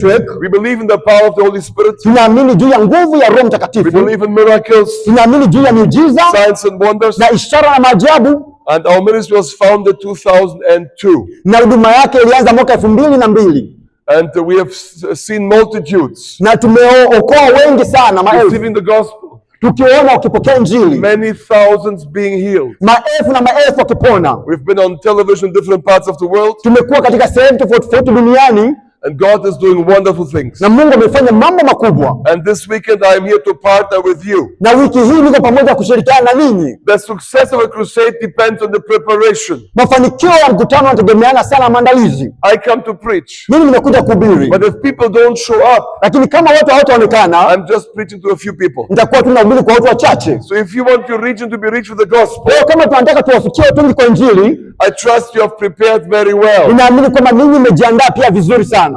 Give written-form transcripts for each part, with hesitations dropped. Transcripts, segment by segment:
Network. We believe in the power of the Holy Spirit. Tunaamini juu ya nguvu ya Roho We Mtakatifu. Believe in miracles, Tunaamini juu ya miujiza signs and wonders. Na ishara na maajabu. And our ministry was founded 2002. Na huduma yake ilianza mwaka elfu mbili na mbili. And we have seen multitudes Na tumeokoa wengi sana, maelfu, receiving the gospel, tukiona wakipokea Injili, many thousands being healed. Maelfu na maelfu wakipona. We've been on television in different parts of the world, Tumekuwa katika sehemu tofauti tofauti duniani and God is doing wonderful things. Na Mungu amefanya mambo makubwa. And this weekend, I am here to partner with you. Na wiki hii niko pamoja kushirikiana na ninyi. The success of a crusade depends on the preparation. Mafanikio ya mkutano yanategemeana sana na maandalizi. I come to preach, Mimi nimekuja kuhubiri, but if people don't show up, lakini kama watu hawataonekana, I'm just preaching to a few people. Nitakuwa tu nahubiri kwa watu wachache. So if you want your region to be reached with the gospel, Kwa hiyo kama tunataka tuwafikie watu wengi kwa Injili, I trust you have prepared very well. Ninaamini kwamba ninyi mmejiandaa pia vizuri sana.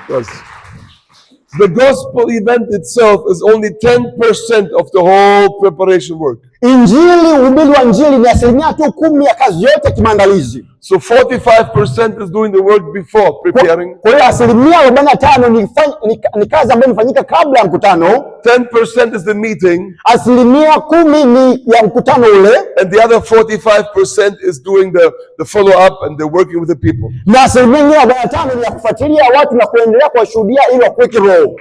Yes. The gospel event itself is only 10% of the whole preparation work. Injili, uhubiri wa Injili ni asilimia tu 10 ya kazi yote ya kimaandalizi. So 45% is doing the work before preparing. Kwa hiyo asilimia 45 ni kazi ambayo imefanyika kabla ya mkutano. 10% is the meeting, Asilimia 10 ni ya mkutano ule, and the other 45% is doing the follow up and the working with the people. Na asilimia nyingine 45 ni ya kufuatilia watu na kuendelea kuwashuhudia ili wakuwe kiroho.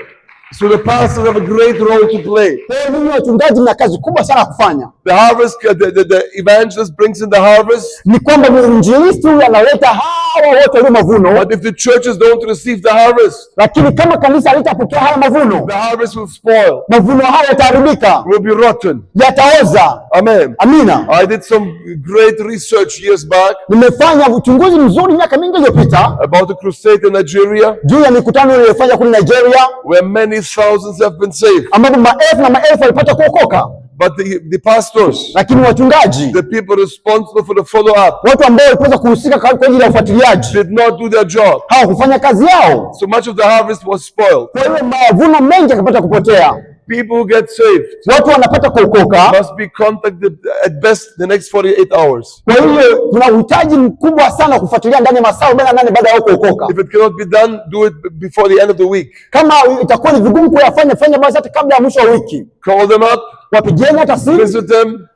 So the pastors have a great role to play. Kwa hiyo ninyi wachungaji mna kazi kubwa sana ya kufanya. The harvest, the evangelist brings in the harvest, Ni kwamba mwinjilisti huyu analeta hawa wote walio mavuno, but if the churches don't receive the harvest, lakini kama kanisa halitapokea haya mavuno, the harvest will spoil, mavuno haya yataharibika, will be rotten. Yataoza. Amen. Amina. I did some great research years back Nimefanya uchunguzi mzuri miaka mingi iliyopita about the crusade in Nigeria, juu ya mikutano iliyofanya kule Nigeria, where many thousands have been saved. Ambapo maelfu na maelfu walipata kuokoka. But the pastors, Lakini wachungaji, the people responsible for the follow-up, watu ambao walipaswa kuhusika kwa ajili ya ufuatiliaji, did not do their job. Hawakufanya kazi yao. So much of the harvest was spoiled. Kwa hiyo mavuno mengi yakapata kupotea. People who get saved Watu wanapata kuokoka. Must be contacted at best the next 48 hours. Kwa hiyo kuna uhitaji mkubwa sana kufuatilia ndani ya masaa 48 baada ya wao kuokoka. If it cannot be done, do it before the end of the week. Kama itakuwa ni vigumu kuyafanya, fanya basi hata kabla ya mwisho wa wiki. Call them up, Wapigieni hata simu, visit them,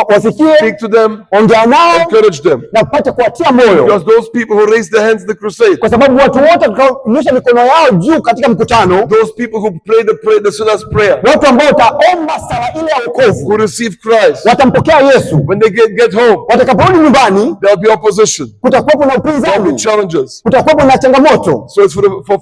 wafikie, speak to them, ongea nao encourage them. Na kupata kuwatia moyo, Because those people who raise their hands in the crusade, kwa sababu watu wote watakaonyesha mikono yao juu katika mkutano, those people who pray the sinner's prayer, watu ambao wataomba sala ile ya wokovu, who receive Christ, watampokea Yesu, when they get home, watakaporudi nyumbani, there'll be opposition, kutakuwepo na there'll be upinzani, challenges. Kutakuwepo na changamoto. So it's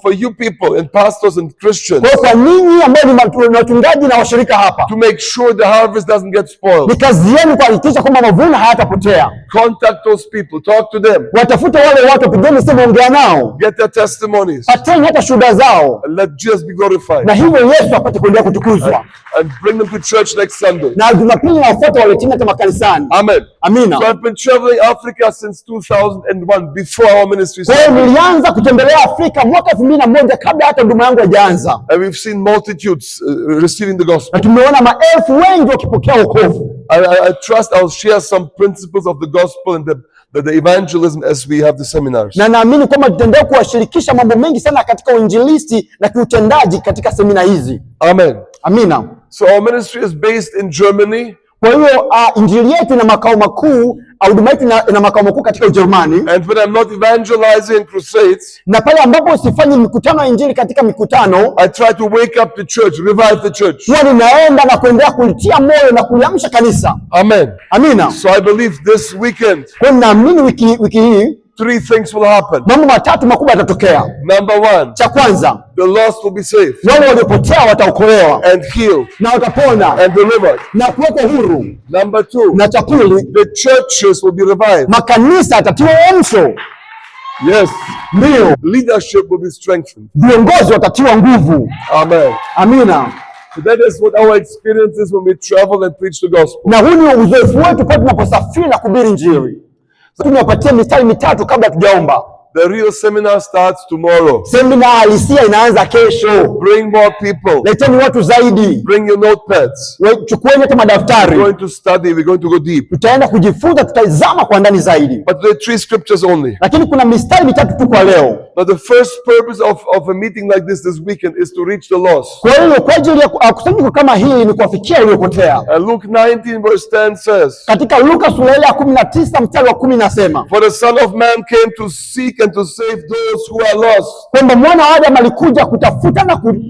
for you people and pastors and Christians Kwa hiyo kwa ninyi ambao ni wachungaji na washirika hapa, to make sure the harvest doesn't get spoiled. Ni kazi yenu kuhakikisha kwamba mavuno hayatapotea. Contact those people, talk to them, Watafute wale watu, pigeni simu, ongea nao, get their testimonies, pateni hata shuhuda zao, and let Jesus be glorified. Na hivyo Yesu apate kuendelea kutukuzwa. And bring them to church next Sunday. Na Jumapili inayofuata waleteni hata makanisani. Amen. Amina. So I've been traveling Africa since 2001, before our ministry Kwa hiyo started. Nilianza kutembelea Afrika mwaka elfu mbili na moja kabla hata huduma yangu haijaanza, And we've seen multitudes receiving the gospel. Na tumeona maelfu wengi wakipokea wokovu. I trust I'll share some principles of the gospel and the evangelism as we have the seminars. Na naamini kwamba tutaendelea kuwashirikisha mambo mengi sana katika uinjilisti na kiutendaji katika semina hizi. Amen. Amina. So our ministry is based in Germany. Kwa hiyo injili yetu ina makao makuu, huduma yetu ina makao makuu katika Ujerumani, And when I'm not evangelizing in crusades, na pale ambapo sifanyi mikutano ya injili katika mikutano, I try to wake up the church, revive the church. Huwa ninaenda na kuendelea kulitia moyo na kuliamsha kanisa. Amen. Amina. So I believe this weekend, Kwa hiyo ninaamini wiki hii three things will happen. Mambo matatu makubwa yatatokea. Number one, Cha kwanza, the lost will be saved wale waliopotea wataokolewa and healed na watapona and delivered. Na kuwekwa huru. Number two, Na cha pili, the churches will be revived. Makanisa yatatiwa uamsho. Yes. Ndio, Leadership will be strengthened. Viongozi watatiwa nguvu. Amen. Amina. So that is what our experience is when we travel and preach the gospel. Na huu ni uzoefu wetu pale tunaposafiri na kuhubiri Injili. Tunawapatia mistari mitatu kabla hatujaomba. The real seminar starts tomorrow. Semina halisia inaanza kesho. Bring more people. Leteni watu zaidi. Bring your notepads. Chukueni hata We're madaftari. going to study. We're going to go deep. Tutaenda kujifunza, tutaizama kwa ndani zaidi. But there are three scriptures only. Lakini kuna mistari mitatu tu kwa leo. Now, the first purpose of a meeting like this weekend is to reach the lost. Kwa hiyo kwa ajili ya kusanyiko kama hii ni kuwafikia waliopotea. And Luke 19, verse 10 says, Katika Luka sura ile ya 19 mstari wa 10 nasema "For the Son of Man came to seek and to save those who are lost." kwamba mwana wa Adamu alikuja kutafuta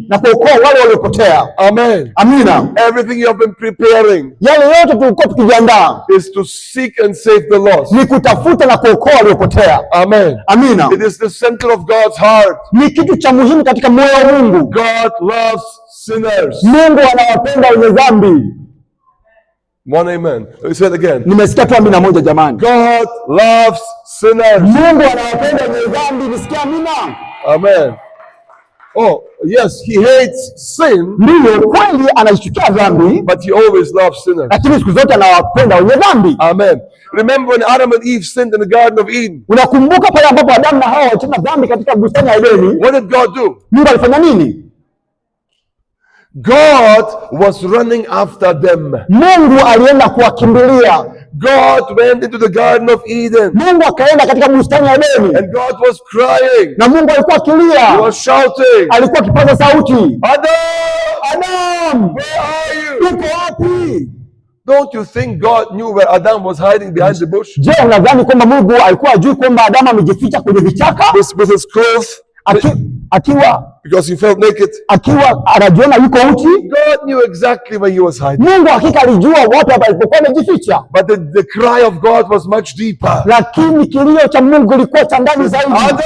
na kuokoa wale waliopotea. Amen. Amina. Everything you have been preparing Yale yote tulikuwa tukijiandaa is to seek and save the lost. ni kutafuta na kuokoa waliopotea. Amen. Amina. It is the center of God's heart. Ni kitu cha muhimu katika moyo wa Mungu. God loves sinners. Mungu anawapenda wenye dhambi. One amen. Let me say it again. Nimesikia tu amina moja jamani. God loves sinners. Mungu anawapenda wenye dhambi. Nisikia amina. Amen. Oh, yes, he hates sin, Ndiyo kweli, anaichukia dhambi, but he always loves sinners. lakini siku zote anawapenda wenye dhambi. Amen. Remember when Adam and Eve sinned in the Garden of Eden? Unakumbuka pale ambapo Adamu na Hawa walitenda dhambi katika bustani ya Edeni, What did God do? Mungu alifanya nini? God was running after them. Mungu alienda kuwakimbilia. God went into the Garden of Eden Mungu akaenda katika bustani ya Edeni, and God was crying. na Mungu alikuwa He akilia, was shouting, alikuwa akipaza sauti, "Adam, Adamu, where are you?" uko wapi? Don't you think God knew where Adam was hiding behind the bush? Je, unadhani kwamba Mungu alikuwa ajui kwamba Adamu amejificha kwenye vichaka With his clothes, akiwa because he felt naked. akiwa anajiona yuko uchi? God knew exactly where he was hiding. Mungu hakika alijua wapi alipokuwa amejificha, But the cry of God was much deeper. Lakini kilio cha Mungu kilikuwa cha ndani zaidi. "Adam,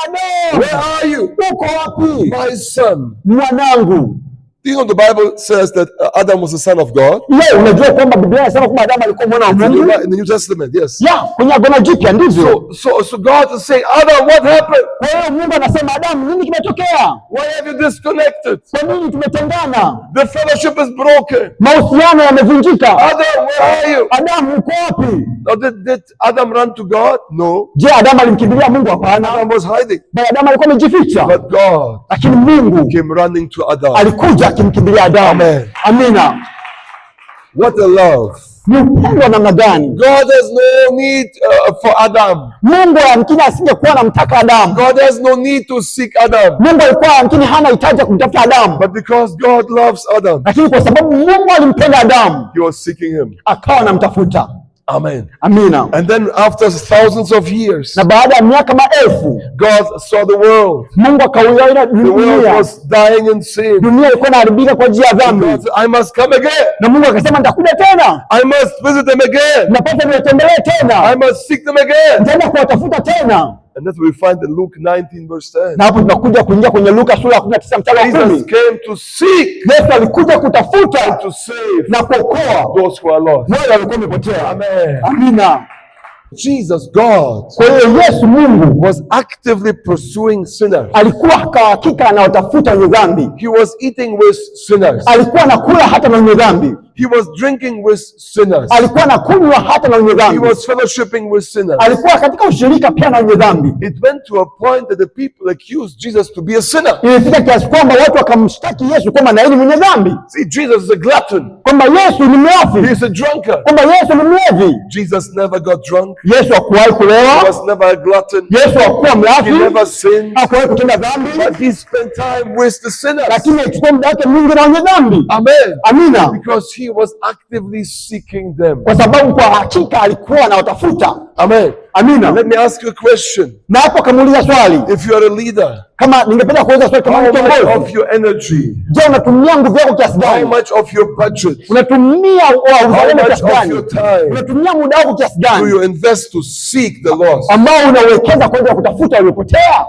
Adamu, where are you?" uko wapi? "My son." Mwanangu. Do you know the Bible says that Adam was the son of God? Leo unajua kwamba Biblia inasema kwamba Adamu alikuwa mwana wa In the Mungu? New Testament, yes. Ya, kwenye Agano Jipya ndivyo. So God is saying, "Adam, what happened? Kwa hiyo Mungu anasema, Adamu, nini kimetokea? Why have you disconnected? Kwa nini tumetengana? The fellowship is broken. Mahusiano yamevunjika. Adam, where are you?" Adamu, uko wapi? Now, did Adam run to God? No. Je, Adamu alimkimbilia Mungu? Hapana, Adam was hiding. bali Adamu alikuwa amejificha, But God lakini Mungu came running to Adam. Alikuja akimkimbilia Adamu. Amen. Amina. What a love. Ni upendo wa namna gani? God has no need for Adam. Mungu yamkini asingekuwa anamtaka Adamu. God has no need to seek Adam. Mungu alikuwa yamkini hana hitaji ya kumtafuta Adamu, But because God loves Adam, lakini kwa sababu Mungu alimpenda Adamu, he was seeking him. Akawa anamtafuta. Amen. Amina. And then after thousands of years, Na baada ya miaka maelfu, God saw the world. Mungu akauiona The world dunia. was dying in sin. Dunia ilikuwa inaharibika kwa ajili ya dhambi, God said, "I must come again. Na Mungu akasema nitakuja tena, I must visit them again. napaswa niwatembelee I tena, must seek them again." nitaenda kuwatafuta tena. And that's what we find in Luke 19, verse 10. Na hapo tunakuja kuingia kwenye Luka sura ya 19 mstari wa Jesus 10. came to seek, Yesu alikuja kutafuta to save na kuokoa those who are lost. wale walikuwa wamepotea. Amen. Amina. Jesus, God, Kwa hiyo Yesu Mungu was actively pursuing sinners. Alikuwa kwa hakika anawatafuta wenye dhambi. He was eating with sinners. Alikuwa anakula hata na wenye dhambi. He was drinking with sinners. Alikuwa anakunywa hata na wenye He dhambi. was fellowshipping with sinners. Alikuwa katika ushirika pia na wenye dhambi. It went to a point that the people accused Jesus to be a sinner. Ilifika kiasi kwamba watu wakamshtaki Yesu kwamba na yeye ni mwenye dhambi, See, Jesus is a glutton. Kwamba Yesu ni mlafi, He is a drunkard. Kwamba Yesu ni mlevi. Jesus never got drunk. Yesu hakuwahi He kulewa, was never a glutton. Yesu hakuwa He mlafi, never sinned. Hakuwahi kutenda dhambi, But he spent time with the sinners. Lakini alichukua muda wake mwingi na wenye dhambi. Amen. Amina, Because he was actively seeking them. Kwa sababu kwa hakika alikuwa anawatafuta. Amen. Amina. Let me ask you a question. Na hapo akamuuliza swali, If you are a leader, kama ningependa kuuliza swali kama how much kiongozi, of your energy, je, unatumia nguvu yako kiasi how gani? much of your budget, Unatumia how uzalendo much kiasi of gani? your time Unatumia muda wako kiasi do gani you invest to seek the lost? Ambao unawekeza kwa ajili ya kutafuta waliopotea?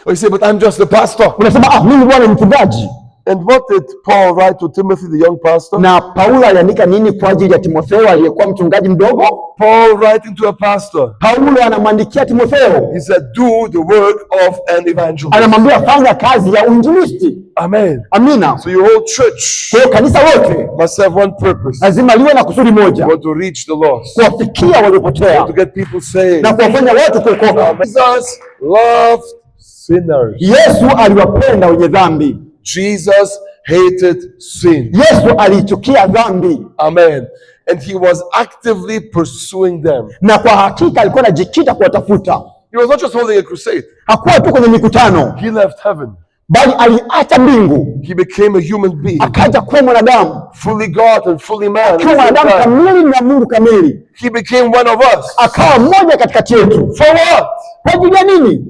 Or you say, "But I'm just a pastor." Unasema, "Ah, mimi bwana ni mchungaji." And what did Paul write to Timothy, the young pastor? Na Paulo aliandika nini kwa ajili ya Timotheo aliyekuwa mchungaji mdogo? Paul writing to a pastor, Paulo anamwandikia Timotheo, he said, "Do the work of an evangelist." Anamwambia fanya kazi ya uinjilisti. Amen. Amina. So your whole church Kwa hiyo kanisa lote must have one purpose. Lazima liwe na kusudi moja, You want to reach the lost, kuwafikia waliopotea to get people saved. Na kuwafanya watu kuokoka. Jesus loved sinners. Yesu aliwapenda wenye dhambi. Jesus hated sin. Yesu aliichukia dhambi. Amen. And he was actively pursuing them. Na kwa hakika alikuwa anajikita kuwatafuta. He was not just holding a crusade. Hakuwa tu kwenye mikutano, He left heaven. Bali aliacha mbingu, He became a human being, akaja kuwa mwanadamu, fully God and fully man at akiwa the same mwanadamu time. kamili na Mungu kamili, He became one of us. Akawa mmoja katikati yetu. For what? Kwa ajili ya nini?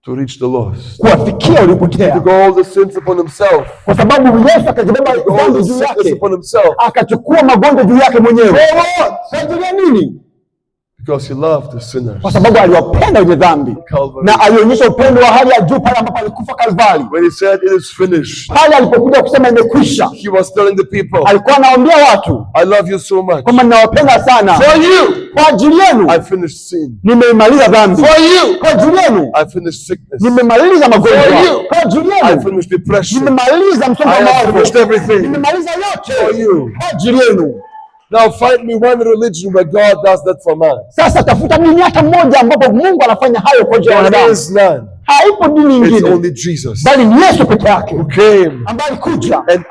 To reach the lost. Kuwafikia waliopotea, Took all the sins upon himself. Kwa sababu Yesu akazibeba Took all dhambi the juu sickness yake, upon himself. Akachukua magonjwa juu yake mwenyewe. For what? Kwa ajili ya nini? Because he loved the sinners. Kwa sababu aliwapenda wenye dhambi Calvary. Na alionyesha upendo wa hali ya juu pale ambapo alikufa Kalvari. When he said, "It is finished," Pale alipokuja kusema imekwisha, he was telling the people, alikuwa anawaambia watu "I love you so much. Kwamba ninawapenda sana. For you, Kwa ajili yenu I finished sin. Nimeimaliza dhambi. For you, Kwa ajili yenu I finished sickness. Nimemaliza magonjwa. For you, Kwa ajili I yenu finished depression. Nimemaliza msongo wa I have mawazo. finished everything." Nimemaliza yote For you. kwa ajili yenu. Now find me one religion where God does that for man. Sasa tafuta dini hata moja ambapo Mungu anafanya hayo kwa ajili ya There wanadamu. is none. Haipo dini It's nyingine, only Jesus bali ni Yesu peke yake who came ambaye alikuja and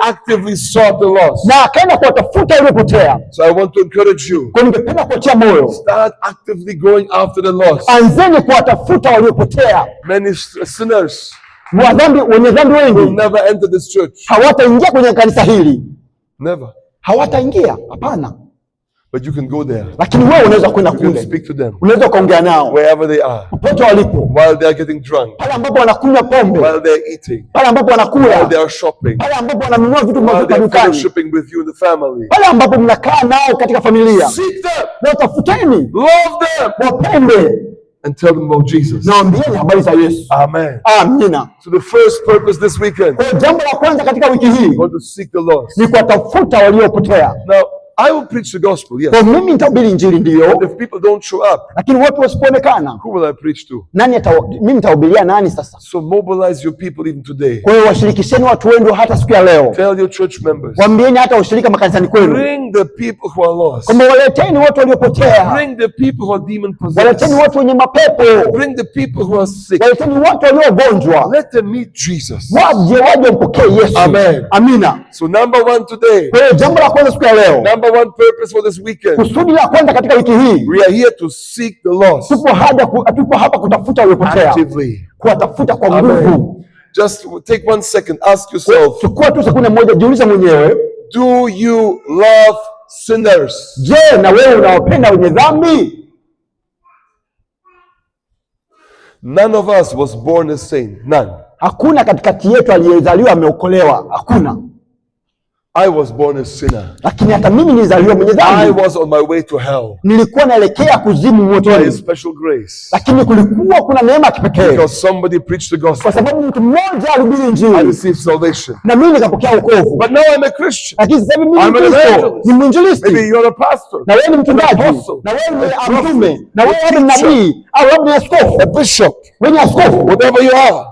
actively sought the lost. Na akaenda kuwatafuta waliopotea. So I want to encourage you. Kwa ningependa kuwatia moyo, Start actively going after the lost. Anzeni kuwatafuta waliopotea. Many sinners Wadhambi, wenye dhambi will wengi never enter this church. Hawataingia kwenye kanisa hili. Never. Hawataingia, hapana. But you can go there. Lakini wewe unaweza kwenda You can kule, speak to them unaweza ukaongea nao wherever they are, popote walipo, while they are getting drunk, pale ambapo wanakunywa pombe, while they are eating, pale ambapo while wanakula, they are shopping, pale ambapo wananunua vitu while maduka they are dukani, fellowshipping with you in the family. Pale ambapo mnakaa nao katika familia, Seek them, watafuteni, love them, wapende and tell them about Jesus. Na waambieni habari za Yesu. Amen. Amina. So the first purpose this weekend, Kwa hiyo jambo la kwanza katika wiki hii we want to seek the lost. Ni kuwatafuta waliopotea. Now, I will preach the gospel, yes. Kwa mimi nitahubiri injili ndiyo, But if people don't show up, lakini watu wasipoonekana, who will I preach to? Nani ata, mimi nitahubiria nani sasa? So mobilize your people even today. Kwa hiyo washirikisheni watu wenu hata siku ya leo. Tell your church members. Waambieni hata washirika makanisani kwenu. Bring the people who are lost. Kwamba waleteni watu waliopotea. Bring the people who are demon Waleteni possessed. watu wenye mapepo. Bring the people who are sick. Waleteni watu waliogonjwa. Let them meet Jesus. Waje wampokee Yesu. Amen. Amina. So number one today, Kwa hiyo jambo la kwanza siku ya leo, number one purpose for this weekend, kusudi la kwanza katika wiki hii, we are here to seek the lost tupo hapa kutafuta waliopotea, actively. Kuwatafuta kwa Amen. nguvu. Just take 1 second, ask yourself, Chukua tu sekunde moja, jiulize mwenyewe, do you love sinners? Je, na wewe unawapenda wenye dhambi? None of us was born a saint. None. Hakuna katikati yetu aliyezaliwa ameokolewa. Hakuna. I was born a sinner. Lakini hata mimi nilizaliwa mwenye I dhambi. was on my way to hell. Nilikuwa naelekea kuzimu By motoni. His special grace. Lakini kulikuwa kuna neema ya kipekee. Because somebody preached the gospel. Kwa sababu mtu mmoja alihubiri I injili. received salvation. Na mimi nikapokea wokovu. But now I'm a Christian. Lakini sasa hivi mimi ni I'm an Mkristo, evangelist. ni mwinjilisti. Maybe you're a pastor. Na wewe ni mchungaji, An apostle. na wewe ni A prophet. mtume, na wewe A ni teacher. nabii, au labda ni askofu. A bishop. Wewe ni askofu. Whatever you are.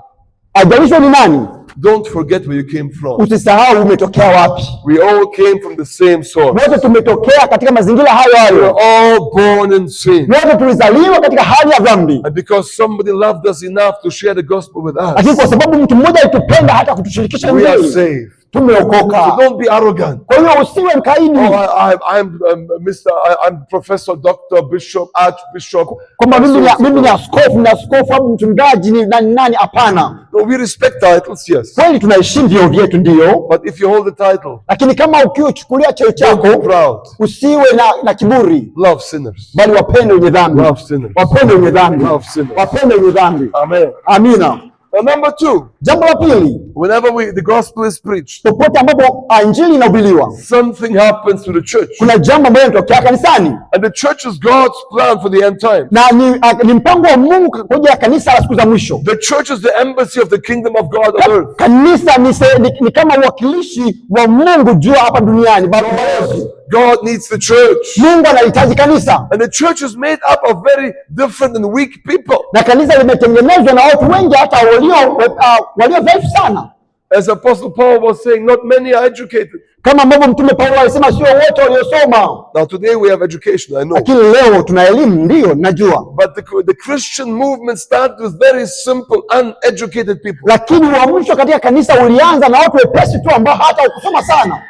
Haijalishi ni nani. Don't forget where you came from. Usisahau umetokea wapi. We all came from the same source. Wote tumetokea katika mazingira hayo We hayo. were all born in sin. Wote tulizaliwa katika hali ya dhambi. And because somebody loved us enough to share the gospel with Lakini us, kwa sababu mtu mmoja alitupenda hata kutushirikisha we are injili, saved. tumeokoka. So don't be arrogant. Kwa hiyo usiwe mkaidi. Oh, I'm Mr. I'm Professor, Doctor, Bishop, Archbishop. Kwamba mimi ni askofu, ni askofu au mchungaji ni nani nani, hapana. No, we respect titles, yes. Kweli tunaheshimu vyeo vyetu ndio, But if you hold the title, lakini kama ukiuchukulia cheo don't be chako proud. usiwe na kiburi, Love sinners. bali wapende wenye dhambi. Love sinners. Wapende wenye dhambi. Love sinners. Wapende wenye dhambi. Amen. Amina. Now, number two, Jambo la pili, whenever the gospel is preached, popote ambapo injili inahubiriwa, something happens to the church. kuna jambo ambalo linatokea kanisani. And the church is God's plan for the end time. Na ni mpango wa Mungu kwa ajili ya kanisa la siku za mwisho. The church is the embassy of the kingdom of God on earth. Kanisa ni kama uwakilishi wa Mungu juu hapa duniani. Balozi. God needs the church. Mungu anahitaji kanisa. And the church is made up of very different and weak people. Na kanisa limetengenezwa na watu wengi hata walio dhaifu sana. As Apostle Paul was saying, not many are educated. Kama ambavyo Mtume Paulo alisema sio wote waliosoma. Now today we have education, I know. Lakini leo tuna elimu, ndio najua. But the Christian movement started with very simple, uneducated people. Lakini uamsho katika kanisa ulianza na watu wepesi tu ambao hata hukusoma sana.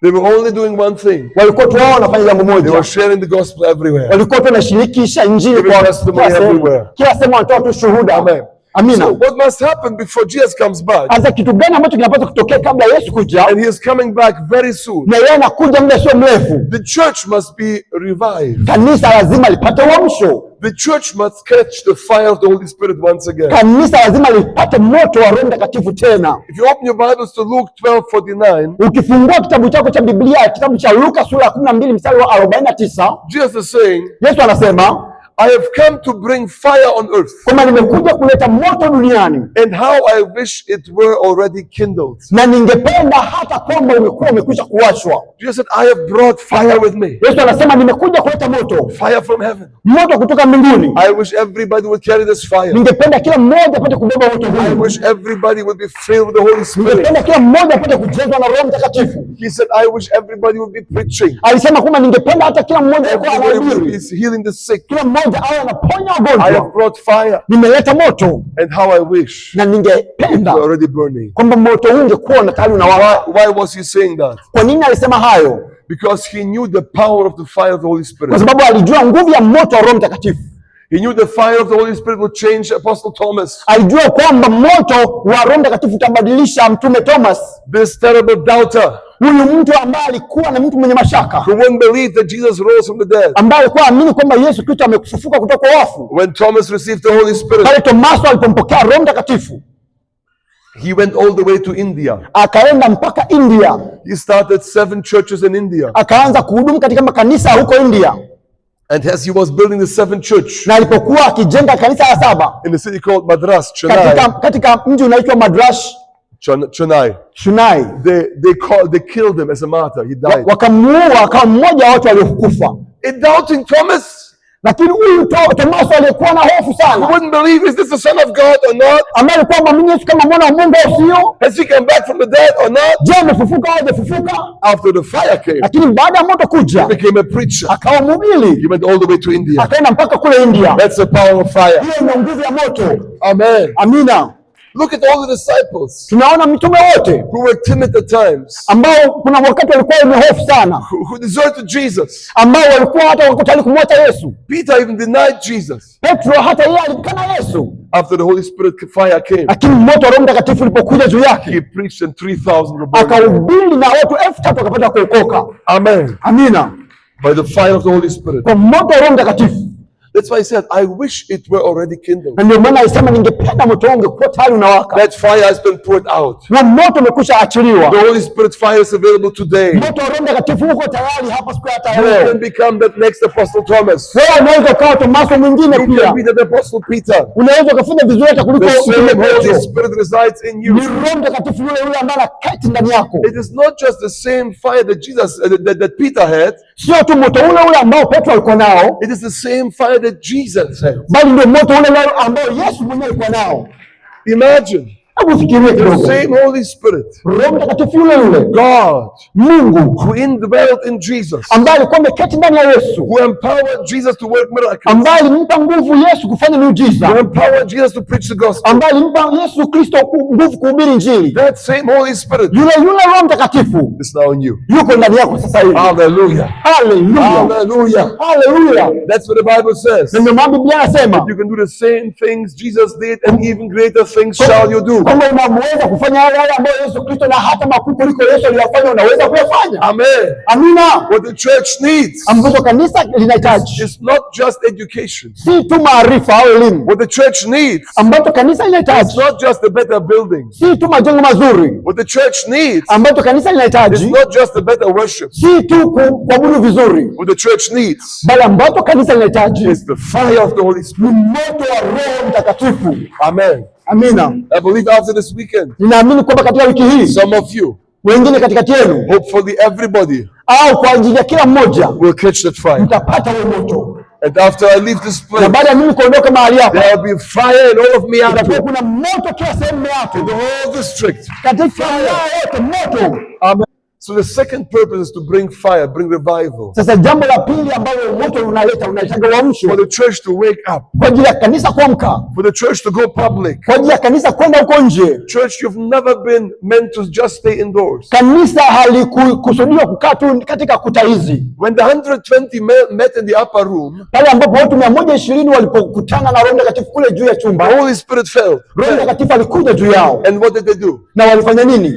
They were only doing one thing. Walikuwa tu wao wanafanya jambo They moja, were sharing the gospel everywhere. walikuwa tu wanashirikisha injili Giving kwa testimony kila sehemu, everywhere. kila sehemu wanatoa tu shuhuda. Amen. Amina. So what must happen before Jesus comes back? Sasa kitu gani ambacho kinapaswa kutokea kabla Yesu kuja? And he is coming back very soon. Na yeye anakuja muda sio mrefu. The church must be revived. Kanisa lazima lipate uamsho. The church must catch the fire of the Holy Spirit once again. Kanisa lazima lipate moto wa Roho Mtakatifu tena. If you open your Bibles to Luke 12:49, Ukifungua kitabu chako cha Biblia, kitabu cha Luka sura ya 12 mstari wa 49, Jesus is saying, Yesu anasema I have come to bring fire on earth, kwamba nimekuja kuleta moto duniani and how I wish it were already kindled. Na ningependa hata kwamba ungekuwa umekwisha kuwashwa. Jesus said, I have brought fire with me, Yesu anasema nimekuja kuleta moto, fire from heaven. Moto kutoka mbinguni. I wish everybody would carry this fire. Ningependa kila mmoja apate kubeba moto I huu. wish everybody would be filled with the Holy Spirit. Ningependa kila mmoja apate kujazwa na Roho Mtakatifu. He said, I wish everybody would be preaching. Alisema kwamba ningependa hata kila mmoja alikuwa Everybody would anahubiri, be healing the sick. Kila mmoja awe anaponya I have wagonjwa. brought fire, Nimeleta moto and how I wish na it ningependa were already burning. Kwamba moto huu ungekuwa na tayari unawaka. Why was he saying that? Kwa nini alisema hayo? Because he knew the power of the fire of the Holy Kwa Spirit. sababu alijua nguvu ya moto wa Roho Mtakatifu. He knew the fire of the Holy Spirit would change Apostle Thomas, Alijua kwamba moto wa Roho Mtakatifu utabadilisha Mtume Thomas, this terrible doubter huyu mtu ambaye alikuwa na mtu mwenye mashaka, who wouldn't believe that Jesus rose from the dead. Ambaye alikuwa amini kwamba Yesu Kristo amefufuka kutoka kwa wafu. When Thomas received the Holy Spirit, Pale Tomaso alipompokea Roho Mtakatifu, he went all the way to India. Akaenda mpaka India, He started seven churches in India. Akaanza kuhudumu katika makanisa huko India. And as he was building the seventh church Na alipokuwa akijenga kanisa la saba in a city called Madras, Chennai, katika mji unaitwa Madras Chennai, Chennai, they killed him as a martyr. He died. Wakamuua, akawa mmoja wa watu waliokufa. A doubting Thomas Lakini huyu Tomaso aliyekuwa na hofu sana, who wouldn't believe, is this the Son of God or not? Ambaye alikuwa mwamini Yesu kama mwana wa Mungu au sio? Has he come back from the dead or not? Je, amefufuka au hajafufuka? After the fire came, Lakini baada ya moto kuja, he became a preacher. Akawa mhubiri. He went all the way to India. Akaenda mpaka kule India. That's the power of fire. Hiyo ndio nguvu ya moto. Amen. Amina. Look at all the disciples Tunaona mitume wote who were timid at times, ambao kuna wakati walikuwa wenye hofu sana, who deserted Jesus. Ambao walikuwa hata wako tayari kumwacha Yesu. Peter even denied Jesus Petro hata yeye alimkana Yesu. After the Holy Spirit fire came. Lakini moto wa Roho Mtakatifu ulipokuja juu yake, He preached and 3,000 were born again. Akahubiri na watu 3,000 wakapata kuokoka. Amen. Amina. By the fire of the Holy Spirit. Kwa moto wa Roho Mtakatifu. That's why he said, I wish it were already kindled. Na ndio maana alisema ningependa moto wangu ungekuwa tayari unawaka. That fire has been poured out. Na moto umekwisha achiliwa. The Holy Spirit fire is available today. Moto wa Roho Mtakatifu uko tayari hapa siku ya hata You leo. can become that next Apostle Thomas. Wewe unaweza ukawa Tomaso mwingine You pia. can be that Apostle Peter. Unaweza ukafanya vizuri hata kuliko The same mtume Holy Petro. Spirit resides in you. Ni Roho Mtakatifu yule yule ambaye anaketi ndani yako. It is not just the same fire that that Peter had. Sio tu moto ule ule ambao Petro alikuwa nao, It is the same fire that Jesus had. Bali ndio moto ule ule ambao Yesu mwenyewe alikuwa nao. Imagine Hebu fikiria the kidogo. same Holy Spirit, Roho Mtakatifu yule yule, God, Mungu who indwelt in Jesus, ambaye alikuwa ameketi ndani ya Yesu, who empowered Jesus to work miracles, ambaye alimpa nguvu Yesu kufanya miujiza, who empowered Jesus to preach the gospel, ambaye alimpa Yesu Kristo nguvu kuhubiri Injili, that same Holy Spirit yule yule Roho Mtakatifu is now in you. yuko ndani yako sasa hivi. Hallelujah. Hallelujah. Hallelujah. Hallelujah. That's what the Bible says. Na ndio maana Biblia inasema You can do the same things Jesus did and even greater things shall you do. kwamba unaweza kufanya yale yale ambayo Yesu Kristo na hata makuu kuliko Yesu aliyofanya unaweza kuyafanya. Amen. Amina. What the church needs Ambacho kanisa linahitaji is not just education. si tu maarifa au elimu. What the church needs Ambacho kanisa is linahitaji not just a better building. si tu majengo mazuri. What the church needs Ambacho kanisa is linahitaji not just a better worship. si tu kuabudu vizuri, What the church needs bali ambacho kanisa linahitaji is the fire of the Holy Spirit. ni moto wa Roho Mtakatifu. Amen. Amina. I believe after this weekend, Ninaamini kwamba katika wiki hii some of you, wengine katikati yenu, hopefully everybody, au kwa ajili ya kila mmoja, will catch that fire. mtapata huo moto. And after I leave this Na place, baada ya mimi kuondoka mahali hapa, there will be fire in all of itakuwa Meatu, kuna moto kila sehemu Meatu, the whole district. katika wilaya yote moto. Amen. So the second purpose is to bring fire, bring revival. Sasa jambo la pili ambalo moto unaleta, unaletaga uamsho For the church to wake up, kwa ajili ya kanisa kuamka, for the church to go public. kwa ajili ya kanisa kwenda huko nje. Church, you've never been meant to just stay indoors. Kanisa halikusudiwa kukaa tu katika kuta hizi. When the 120 met in the upper room, Pale ambapo watu 120 walipokutana na Roho Mtakatifu kule juu ya the chumba, Holy Spirit fell. Roho Mtakatifu alikuja juu yao, And what did they do? na walifanya nini?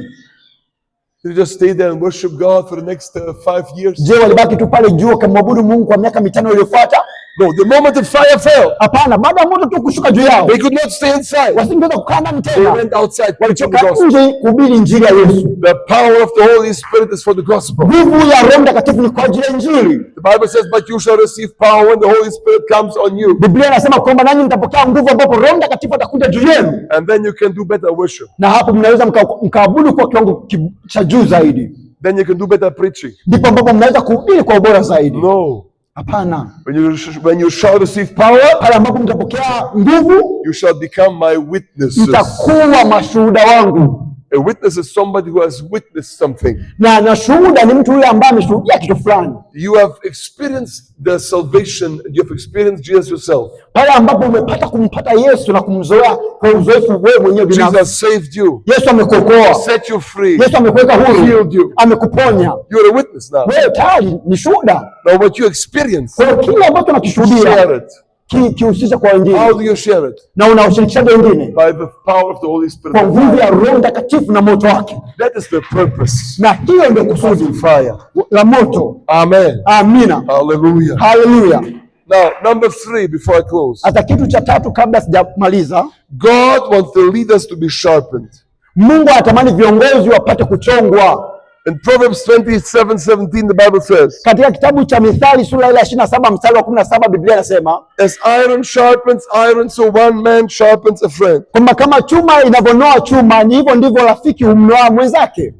Did they just stay there and worship God for the next 5 years? Je, walibaki tu pale juu wakamwabudu Mungu kwa miaka 5 iliyofuata? No, the moment the fire fell, Hapana, baada ya moto tu kushuka juu yao, they could not stay inside. wasingeweza kukaa ndani They tena, went outside preaching the walitoka gospel. nje kuhubiri injili ya Yesu. The power of the Holy Spirit is for the gospel. Nguvu ya Roho Mtakatifu ni kwa ajili ya injili. The Bible says, "But you shall receive power when the Holy Spirit comes on you." Biblia inasema kwamba nanyi mtapokea nguvu ambapo Roho Mtakatifu atakuja juu yenu, And then you can do better worship. na hapo mnaweza mkaabudu kwa kiwango cha juu zaidi, Then you can do better preaching. ndipo ambapo mnaweza kuhubiri kwa ubora zaidi. No. Hapana, When you shall receive power, pale ambapo mtapokea nguvu, you shall become my witnesses. mtakuwa mashuhuda wangu. A witness is somebody who has witnessed something. Na shuhuda ni mtu yule ambaye ameshuhudia kitu fulani. You have experienced the salvation, you have experienced Jesus yourself. Pale ambapo umepata kumpata Yesu na kumzoea kwa uzoefu wewe mwenyewe binafsi. Jesus saved you, Yesu amekuokoa, set you free. Yesu amekuweka huru, Healed you. amekuponya You're a witness now. wewe, tayari ni shuhuda. Now, what you experience, Kwa hiyo kile ambacho unakishuhudia share it. kihusisha kwa wengine, How do you share it? na unawashirikishaje wengine? By the power of the Holy Spirit. Kwa nguvu ya Roho Mtakatifu na moto wake, That is the purpose. na hiyo ndio kusudi Fire. la moto. Amen. Amina, Hallelujah. haleluya. Now, number three, before I close, Sasa kitu cha tatu kabla sijamaliza, God wants the leaders to be sharpened. Mungu anatamani viongozi wapate kuchongwa. In Proverbs 27:17, the Bible says, Katika kitabu cha Mithali sura ile ya 27 mstari wa 17, Biblia inasema "As iron sharpens iron, so one man sharpens a friend." kwamba kama chuma inavyonoa chuma, ni hivyo ndivyo rafiki humnoa mwenzake.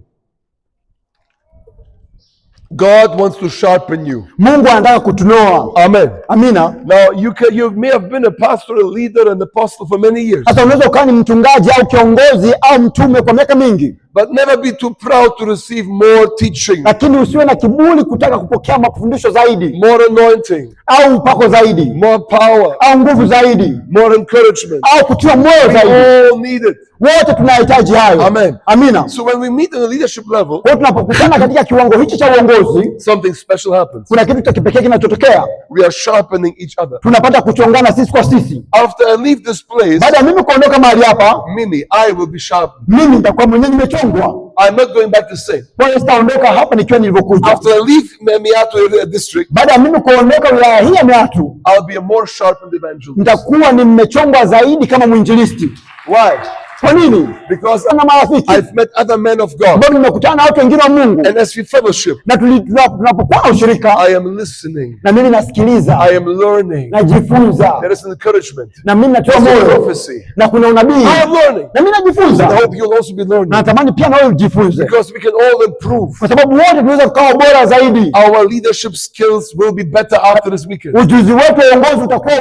God wants to sharpen you. Mungu anataka kutunoa. Amen. Amina. Now, you may have been a pastor, a leader, an apostle for many years, Sasa unaweza ukawa ni mchungaji au kiongozi au mtume kwa miaka mingi, but never be too proud to receive more teaching, lakini usiwe na kiburi kutaka kupokea mafundisho zaidi more anointing, au upako zaidi more power, au nguvu zaidi more encouragement. au kutiwa moyo We zaidi. all need it. Wote tunahitaji hayo. Amen. Amina. So when we meet on a leadership level, Kwa hiyo tunapokutana katika kiwango hichi cha uongozi, something special happens. kuna kitu cha kipekee kinachotokea. We are sharpening each other. Tunapata kuchongana sisi kwa sisi. After I leave this place, Baada ya mimi kuondoka mahali hapa, Mimi, I will be sharpened. mimi nitakuwa mwenyewe nimechongwa. I'm not going back the same. Kwa hiyo sitaondoka hapa nikiwa nilivyokuja. After I leave Meatu area district, Baada ya mimi kuondoka wilaya hii ya Meatu, I'll be a more sharpened evangelist. nitakuwa nimechongwa zaidi kama mwinjilisti. Why? Kwa nini? Because Na marafiki I've met other men of God. ambao nimekutana na watu wengine wa Mungu And as we fellowship, na tunapokuwa na ushirika, I am listening. na mimi nasikiliza, I am learning. najifunza, There is encouragement. na mimi natoa There's a moyo, prophecy. na kuna unabii, I am learning. na mimi najifunza, I hope you'll also be na learning. natamani pia na wewe ujifunze, Because we can all improve. kwa sababu wote tunaweza tukawa bora zaidi. Our leadership skills will be better after this weekend. Ujuzi wetu wa uongozi utakuwa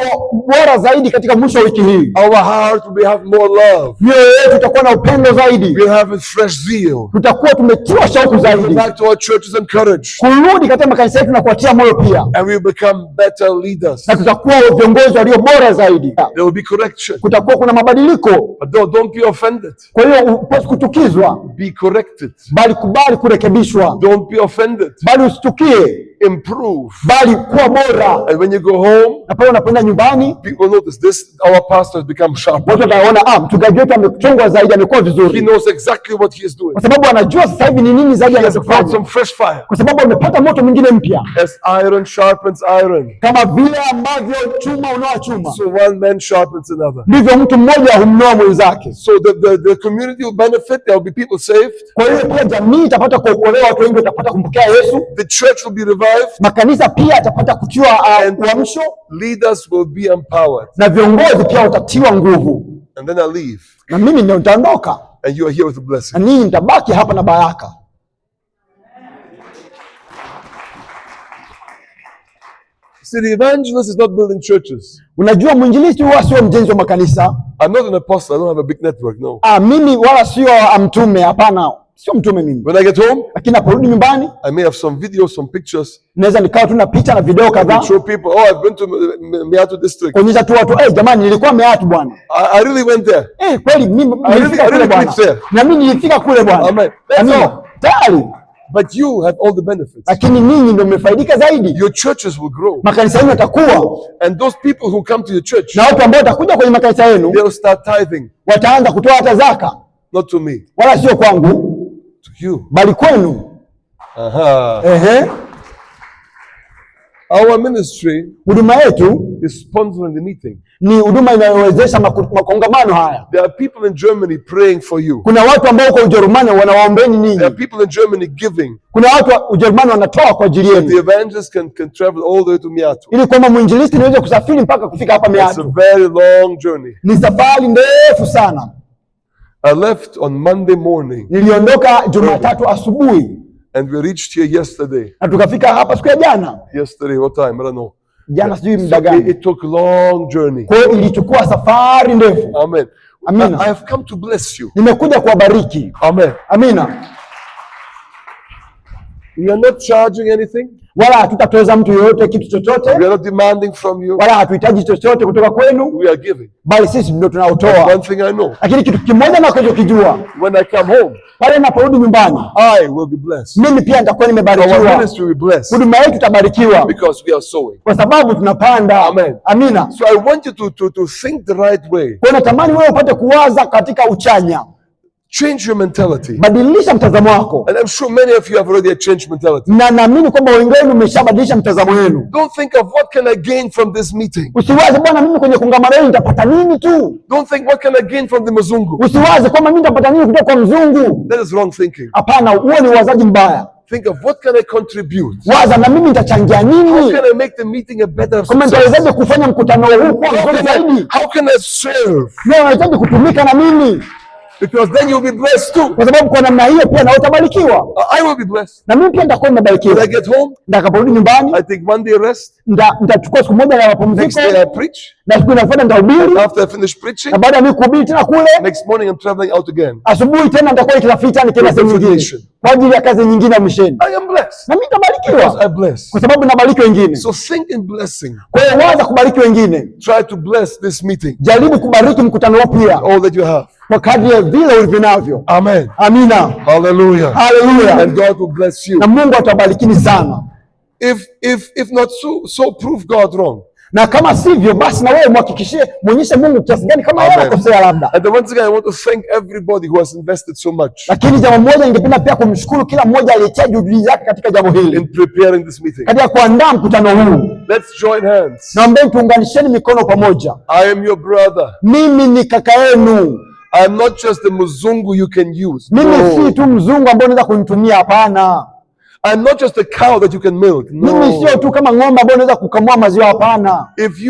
bora zaidi katika mwisho wa wiki hii. Our heart will have more love. Mioyo yetu itakuwa na upendo zaidi, We'll have a fresh zeal. tutakuwa tumetiwa shauku We'll go zaidi back to our churches encouraged. kurudi katika makanisa yetu na kuwatia moyo pia, And we'll become better leaders. na tutakuwa viongozi walio bora zaidi. There will be correction. Kutakuwa kuna mabadiliko. But don't be offended. Kwa hiyo upaswi kuchukizwa, Be corrected. bali kubali kurekebishwa, Don't be offended. bali usichukie, Improve. bali kuwa bora. And when you go home, Na pale unapoenda nyumbani, people notice this, our pastor has become sharp. watu wataona, ah, mchungaji wetu amechongwa zaidi, amekuwa He vizuri, knows exactly what he is doing. kwa sababu anajua sasa hivi ni nini zaidi He has brought anachofanya, some fresh fire. kwa sababu amepata moto mwingine mpya, As iron sharpens iron, kama vile ambavyo chuma unoa chuma, so one man sharpens another. ndivyo mtu mmoja humnoa mwenzake. So the community will benefit. There will be people saved. Kwa hiyo pia jamii itapata kuokolewa, watu wengi watapata kumpokea Yesu, The church will be revived. makanisa pia yatapata kutiwa uamsho, Leaders will be empowered. na viongozi pia watatiwa nguvu. And then I leave, Na mimi ndio nitaondoka and you are here with a blessing. na ninyi mtabaki hapa na baraka. See, the evangelist is not building churches. Unajua, mwinjilisti huwa sio mjenzi wa makanisa. I'm not an apostle. I don't have a big network. No. Mimi wala sio mtume, hapana. Sio mtume mimi. When I get home, Lakini naporudi nyumbani I may have some videos, some pictures. Naweza nikawa tu na picha na video I kadhaa can show people, oh, I've been to Meatu district. Kuonyesha tu watu, eh, jamani, nilikuwa Meatu bwana. I really went there. Eh, kweli mimi nilifika I kule really bwana. preached there. Na mimi nilifika kule bwana. Amen. That's Amina. all. Tayari. But you have all the benefits. Lakini ninyi ndio mmefaidika zaidi. Your churches will grow. Makanisa yenu yatakuwa And those people who come to your church, na watu ambao watakuja kwenye makanisa yenu they'll start tithing. Wataanza kutoa hata zaka. Not to me, Wala sio kwangu, to you. Bali kwenu. Aha. Ehe. Our ministry Huduma yetu is sponsoring the meeting. Ni huduma inayowezesha makongamano haya. There are people in Germany praying for you. Kuna watu ambao huko Ujerumani wanawaombeni ninyi. There are people in Germany giving. Kuna watu wa Ujerumani wanatoa kwa ajili The yenu. evangelist can travel all the way to Meatu. Ili kwamba mwinjilisti niweze kusafiri mpaka kufika hapa It's a Meatu. very long journey. Ni safari ndefu sana. I left on Monday morning Niliondoka Jumatatu asubuhi and we reached here yesterday. Na tukafika hapa siku ya jana. Yesterday, what time? I don't know. Jana sijui muda So gani. it took a long journey. Kwa hiyo ilichukua safari ndefu. Amen. Amina. I have come to bless you. Nimekuja kuwabariki. Amen. Amina. We are not charging anything. Wala hatutatoza mtu yoyote kitu chochote. We are not demanding from you. Wala hatuhitaji chochote kutoka kwenu. We are giving. Bali sisi ndio tunaotoa. One thing I know, Lakini kitu kimoja nachokijua, when I come home, pale ninaporudi nyumbani, I will be blessed. Mimi pia nitakuwa Our nimebarikiwa. ministry will be blessed Huduma yetu itabarikiwa because we are sowing. kwa sababu tunapanda. Amen. Amina. So I want you to think the right way. Kwa hiyo natamani wewe upate kuwaza katika uchanya. Change your mentality. Badilisha mtazamo wako. And I'm sure many of you have already changed mentality. Na naamini kwamba wengi wenu mmeshabadilisha mtazamo wenu. Don't think of what can I gain from this meeting. Usiwaze bwana, mimi kwenye kongamano hili nitapata nini tu. Don't think what can I gain from the Mzungu. Usiwaze kwamba mimi nitapata nini kutoka kwa mzungu. That is wrong thinking. Hapana, huo ni uwazaji mbaya. Think of what can I contribute. Waza na mimi nitachangia How nini? can I make the meeting a better Kwamba success? nitawezaje kufanya mkutano huu kuwa How mzuri can I, zaidi? how can I serve? Na unahitaji kutumika na mimi. Because then you'll be blessed too. Kwa sababu kwa namna hiyo pia na wewe utabarikiwa. I will be blessed. Na mimi pia nitakuwa nimebarikiwa. When I get home, Nitakaporudi nyumbani, I take one day rest. Nitachukua siku moja ya mapumziko. Next day I preach. Na siku inayofuata nitahubiri. After I finish preaching, Na baada ya mimi kuhubiri tena kule, next morning I'm traveling out again. Asubuhi tena nitakuwa nikisafiri tena nikienda sehemu nyingine Mission. kwa ajili ya kazi nyingine ya misheni. I am blessed. Na mimi nitabarikiwa. Because I bless. Kwa sababu nabariki wengine. So think in blessing. Kwa hiyo waza kubariki wengine. Try to bless this meeting. Jaribu kubariki mkutano huu pia. All that you have. Kwa kadri ya vile ulivyo navyo. Amen. Amina. Hallelujah. Hallelujah. And God will bless you. Na Mungu atawabarikini sana. If not so, so prove God wrong. Na kama sivyo basi na wewe muhakikishie, muonyeshe Mungu kiasi gani kama yeye Amen. anakosea labda. And once again I want to thank everybody who has invested so much Lakini jambo moja ningependa pia kumshukuru kila mmoja aliyetia juhudi zake katika jambo hili. in preparing this meeting. Katika kuandaa mkutano huu. Let's join hands. Naombeni tuunganisheni mikono pamoja. I am your brother. Mimi ni kaka yenu. I am not just the mzungu you can use. Mimi No. si tu mzungu ambaye unaweza kunitumia, hapana. I'm not just a cow that you can milk. No. Mimi sio tu kama ng'ombe ambaye unaweza kukamua maziwa, hapana. If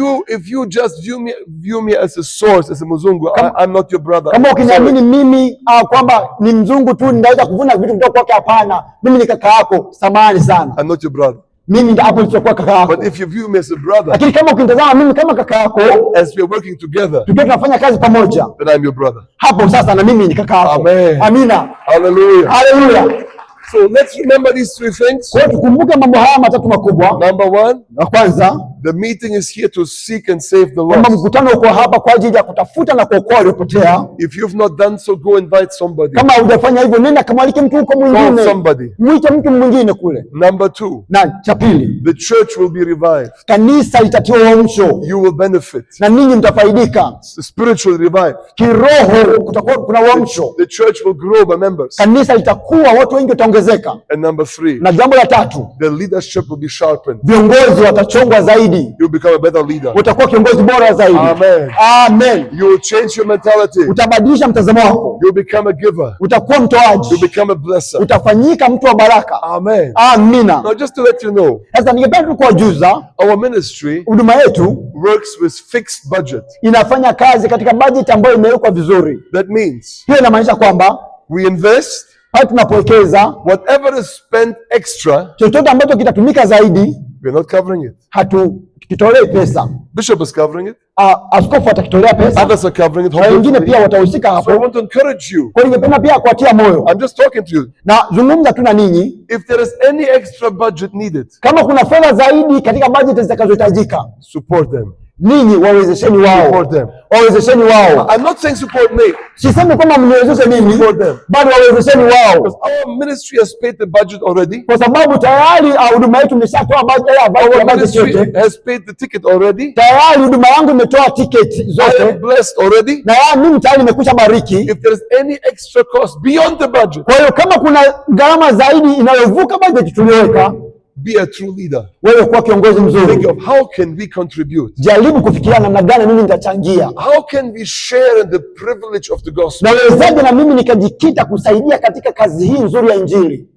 you just view me as a source, as a mzungu, I'm not your brother. Kama ukiniamini Sorry. mimi kwamba ni mzungu tu ninaweza kuvuna vitu kutoka kwake, hapana. Mimi ni kaka yako, samahani sana. I'm not your brother. Mimi ndio hapo nilichokuwa kaka yako. But if you view me as a brother, Lakini kama ukinitazama mimi kama kaka yako, as we are working together, tukiwa tunafanya kazi pamoja, then I'm your brother. hapo sasa na mimi ni kaka yako. Amen. Amina. Hallelujah. Hallelujah. So let's remember these three things. Kwa hiyo tukumbuke mambo haya matatu makubwa. Number one, La kwanza, the meeting is here to seek and save the kwamba lost. mkutano uko hapa kwa ajili ya kutafuta na kuokoa waliopotea. If you've not done so, go invite somebody. Kama hujafanya hivyo, nenda kamwalike mtu huko Call mwingine, somebody. mwite mtu mwingine kule. Number two, Na cha pili, the church will be revived. Kanisa litatiwa uamsho You will benefit. na ninyi mtafaidika Spiritually revived. kiroho, kutakuwa kuna uamsho. The church will grow by members. Kanisa litakuwa, watu wengi wataongezeka. And number three, Na jambo la tatu, the leadership will be sharpened. viongozi watachongwa zaidi, You'll become a better leader. utakuwa kiongozi bora zaidi. Amen. Amen. You will change your mentality. Utabadilisha mtazamo wako, You'll become a giver. utakuwa mtoaji, You'll become a blesser. Utafanyika mtu wa baraka. Amen. Amina. Now, just to let you know, Sasa ningependa tu kuwajuza, our ministry huduma yetu works with fixed budget. Inafanya kazi katika bajeti ambayo imewekwa vizuri. That means Hiyo inamaanisha kwamba we invest pale tunapowekeza, whatever is spent extra, chochote ambacho kitatumika zaidi, We're not covering it. Hatukitolei pesa. Bishop is covering it. Ah, askofu atakitolea pesa Others are covering it. na wengine Hopefully. pia watahusika So I hapo. want to encourage you. Kwa hiyo ningependa pia kuwatia moyo I'm just talking to you. na zungumza tu na ninyi, If there is any extra budget needed, kama kuna fedha zaidi katika bajeti zitakazohitajika, support them. ninyi wawezesheni wao, Support them. wawezesheni wao. I'm not saying support me, Sisemi kwamba mniwezeshe mimi, support them. bali wawezesheni wao, Because our ministry has paid the budget already. kwa sababu tayari huduma yetu imeshatoa Our budget ministry yote. has paid the ticket already. Tayari huduma yangu imetoa tiketi I am zote, blessed already. na ya mimi tayari nimekwisha bariki. If there is any extra cost beyond the budget, Kwa hiyo kama kuna gharama zaidi inayovuka bajeti tuliyoweka, be a true leader. wewe kuwa kiongozi Think mzuri, of how can we contribute? jaribu kufikiria namna gani mimi nitachangia, How can we share in the privilege of the gospel? nawezaje na mimi nikajikita kusaidia katika kazi hii nzuri ya Injili.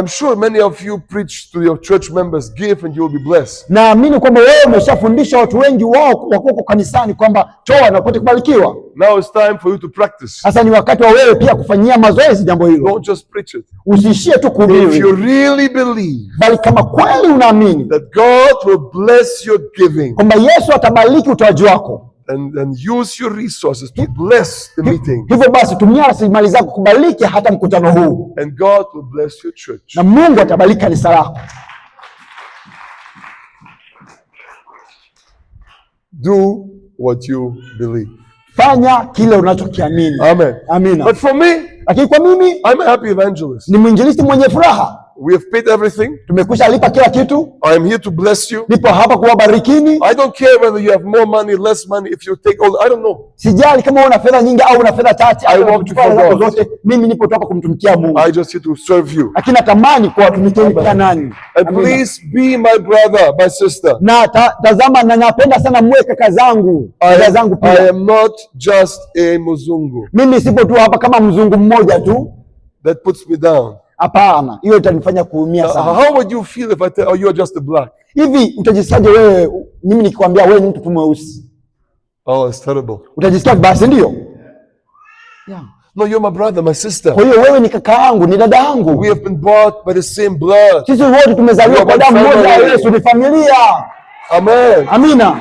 I'm sure many of you preach to your church members, give and you will be blessed. Naamini kwamba wewe umeshafundisha watu wengi wao wakuwa kanisani kwamba toa na upate kubarikiwa. Now it's time for you to practice. Sasa ni wakati wa wewe pia kufanyia mazoezi jambo hilo, Don't just preach it. usiishie tu If kuhubiri, you really believe bali kama kweli unaamini that God will bless your giving kwamba Yesu atabariki utoaji wako, and use your resources to bless the meeting, hivyo basi tumia rasilimali zako kubariki hata mkutano huu, and God will bless your church. na Mungu atabariki kanisa lako. Do what you believe. Fanya kile unachokiamini. Amen. Amina. But for me, Lakini kwa mimi I'm a happy evangelist. ni mwinjilisti mwenye furaha. We have paid everything. Tumekwisha lipa kila kitu, I am here to bless you. nipo hapa kuwabarikini. I don't care whether you have more money, less money, if you take all, I don't know. Sijali kama una fedha nyingi au una fedha chache, I au work unachukua for hela zako God. zote, mimi nipo tu hapa kumtumikia Mungu, I just here to serve you. lakini natamani kuwatumikia pia nani. And Amina. please be my brother, my sister. Na tazama, na napenda sana mwe kaka zangu, dada zangu I pia. am not just a Muzungu. Mimi sipo tu hapa kama mzungu mmoja tu, That puts me down. hapana, hiyo itanifanya kuumia sana. How would you feel if I tell, oh, you are just a black? Hivi utajisikiaje wewe, mimi nikikwambia wewe ni mtu tu mweusi? Oh, it's terrible. Utajisikia vibaya, si ndio? Yeah. No, you're my brother, my sister. Kwa hiyo wewe ni kaka yangu, ni dada yangu. We have been bought by the same blood. Sisi wote tumezaliwa kwa damu moja ya Yesu, ni familia. Amen. Amina.